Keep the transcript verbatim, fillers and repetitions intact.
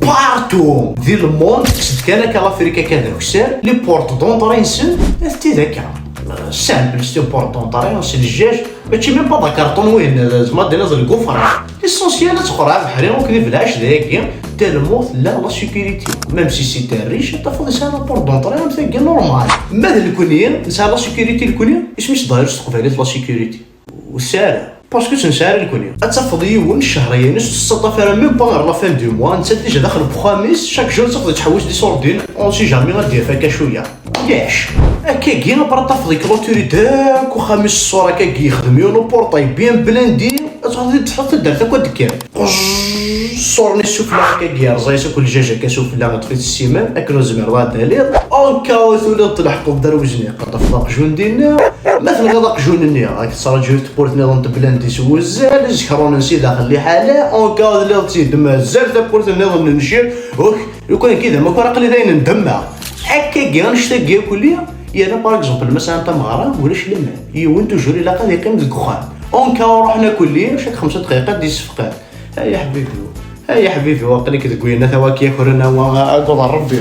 partout di le monde, tekkes-d kan akka l'Afrique akka d akessar, les portes d'entrée-nsen, d tid akka. Simple, c'est une porte d'entrée, c'est le juge, mačči même pas d akerṭun win, zma d-iniḍ lgufran. L'essentiel ad tqerreɛ abeḥri akked ibelɛac dagi, tellement tella la sécurité. Même si c'est un riche, ad tafeḍ yesɛa la porte d'entrée am tagi normal. Ma d nekni, nesɛa la sécurité nekni, isem-is ḍahir s teqbaylit la sécurité. Ur tesɛi ara. Parce que ur tt-nesɛi ara nekni. Ad tafeḍ yiwen, ccehriya-ines ur tettaṭṭaf ara même pas ɣer la fin du mois, netta déjà daxel n uxxam-is, chaque jour ad tafeḍ yettḥewwis di sordin, on sait jamais ad d-yaf akka cwiya. Ulac. Akkagi, après ad tafeḍ yekloturi-d akk uxxam-is ṣṣur, akkagi yexdem yiwen uportail bien blindé, ad tafeḍ teṭṭef taddart akk ad d-tekker. Qezz, ṣṣur-nni sufella akkagi, yerẓa-yas akk lǧaǧ akka sufella, yeṭṭef-it ssiman, akken ur tezmireḍ ad d-taliḍ. Au cas où tuliḍ tleḥqeḍ d arwiz-nni, ad tafeḍ aqjun dinna. Ma tenɣiḍ aqjun-nni, ad k-tettṛaǧu tewwurt nniḍen tblandi s wuzzal, izekrunen si daxel liḥala, en cas tliḍ-tt-id, mazal tawwurt nniḍen n ncir, uk, lukan akka d amakar aql-i dayen ndemmeɣ. Akkagi, annect-agi akk-nni, yerna par exemple, ma sɛan tameɣra, ulac laman. Yiwen toujours ilaq ad yeqqim deg uxxam. En cas ruḥen akk-nni, chaque xemsa dqayeq ad d-yessefqed. Ay aḥbibi, ay aḥbibi, waqil-ik deg uyennat awaki yakren awa, agad n Rebbi.